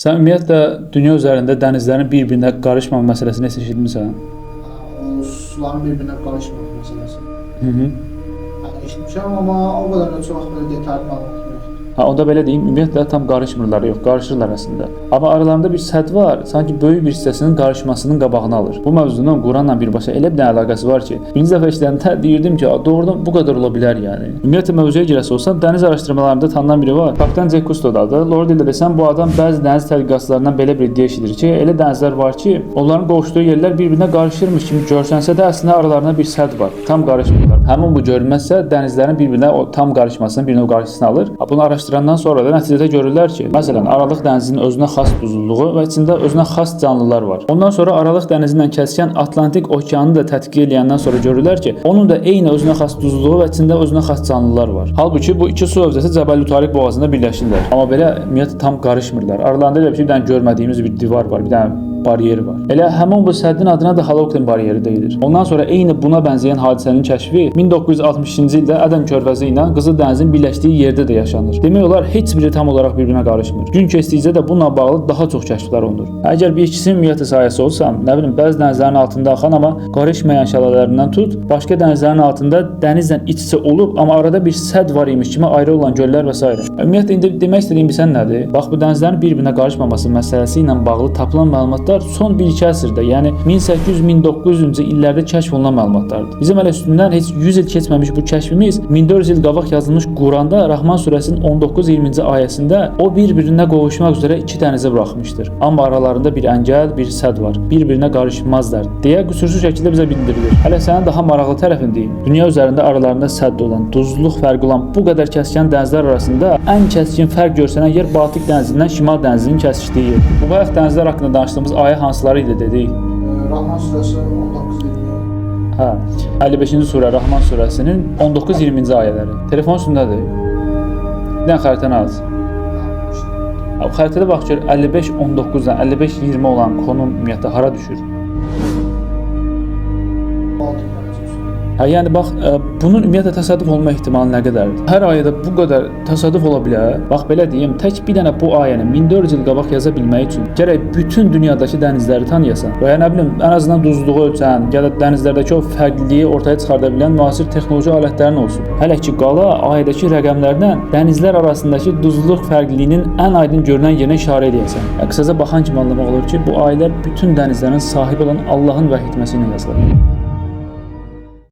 Sən ümumiyyətlə dünya üzərində dənizlərin bir-birinə qarışmama məsələsini heç eşitmisən? O suların bir-birinə qarışmamaq məsələsi. Hı -hı. Yəni eşitmişəm, amma o qədər də çox belə detallı məlumatım yoxdur. Ha, onda belə deyim, ümumiyyətlə tam qarışmırlar, yox, qarışırlar əslində. Amma aralarında bir sədd var, sanki böyük bir hissəsinin qarışmasının qabağını alır. Bu mövzunun Quranla birbaşa elə bir dənə əlaqəsi var ki, birinci dəfə eşidəndə deyirdim ki, doğrudan bu qədər ola bilər yəni. Ümumiyyətlə mövzuya girəsi olsam, dəniz araşdırmalarında tanınan biri var. Kapitan Jack Cousteau-dadır. Lord ilə desəm, bu adam bəzi dəniz tədqiqatçılarından belə bir iddia eşidir ki, elə dənizlər var ki, onların qovuşduğu yerlər bir-birinə qarışırmış kimi görsənsə də əslində aralarında bir sədd var. Tam qarışmırlar. Həmin bu görünməzsə dənizlərin bir-birinə o tam qarışmasının bir növ qarşısını alır. Bunu araşdırandan sonra da nəticədə görürlər ki, məsələn, Aralıq dənizinin özünə xas duzluluğu və içində özünə xas canlılar var. Ondan sonra Aralıq dənizi ilə kəsişən Atlantik okeanı da tədqiq eləyəndən sonra görürlər ki, onun da eyni özünə xas duzluluğu və içində özünə xas canlılar var. Halbuki bu iki su hövzəsi Cəbəl-Tariq boğazında birləşirlər. Amma belə ümumiyyətlə tam qarışmırlar. Aralarında elə bir şey, bir dənə görmədiyimiz bir divar var, bir dənə bariyeri var. Elə həmin bu səddin adına da Haloklin bariyeri deyilir. Ondan sonra eyni buna bənzəyən hadisənin kəşfi 1962-ci ildə Ədən körfəzi ilə Qızıl dənizin birləşdiyi yerdə də yaşanır. Demək olar heç biri tam olaraq bir-birinə qarışmır. Gün keçdikcə də bununla bağlı daha çox kəşflər olunur. Əgər bir ikisinin ümumiyyətlə sayəsi olsam, nə bilim bəzi dənizlərin altında axan amma qarışmayan şəlalələrindən tut, başqa dənizlərin altında dənizlə iç-içə olub, amma arada bir sədd var imiş kimi ayrı olan göllər və s. Ümumiyyətlə indi demək istədiyim bilsən nədir? Bax bu dənizlərin bir-birinə qarışmaması məsələsi ilə bağlı tapılan məlumatlar son 1-2 əsrdə, yəni 1800-1900-cü illərdə kəşf olunan məlumatlardır. Bizim hələ üstündən heç 100 il keçməmiş bu kəşfimiz 1400 il qabaq yazılmış Quranda Rəhman surəsinin 19-20-ci ayəsində o bir-birinə qovuşmaq üzrə iki dənizi buraxmışdır. Amma aralarında bir əngəl, bir sədd var. Bir-birinə qarışmazlar deyə qüsursuz şəkildə bizə bildirilir. Hələ sənin daha maraqlı tərəfini deyim. Dünya üzərində aralarında sədd olan, duzluluq fərqi olan bu qədər kəskin dənizlər arasında ən kəskin fərq görsənən yer Baltik dənizindən Şimal dənizinin kəsişdiyi yerdir. Bu bayaq dənizlər haqqında danışdığımız ayə hansıları idi dedik? Rahman surəsi 19-20. Hə, 55-ci surə Rahman surəsinin 19-20-ci ayələri. Telefon üstündədir. Bir dənə xəritəni aç. Ha, o xəritədə bax gör 55-19-dan 55-20 olan konum ümumiyyətlə hara düşür? Baltik dənizi üstündə. Hə, yəni bax, bunun ümumiyyətlə təsadüf olma ehtimalı nə qədərdir? Hər ayədə bu qədər təsadüf ola bilər. Bax belə deyim, tək bir dənə bu ayəni 1400 il qabaq yaza bilmək üçün gərək bütün dünyadakı dənizləri tanıyasan və ya nə bilim, ən azından duzluğu ölçən, ya da dənizlərdəki o fərqliliyi ortaya çıxarda bilən müasir texnoloji alətlərin olsun. Hələ ki qala ayədəki rəqəmlərdən dənizlər arasındakı duzluq fərqliliyinin ən aydın görünən yerinə işarə eləyəsən. Ya, qısaca baxan kimi anlamaq olur ki, bu ayələr bütün dənizlərin sahibi olan Allahın vəhy etməsi ilə yazılır.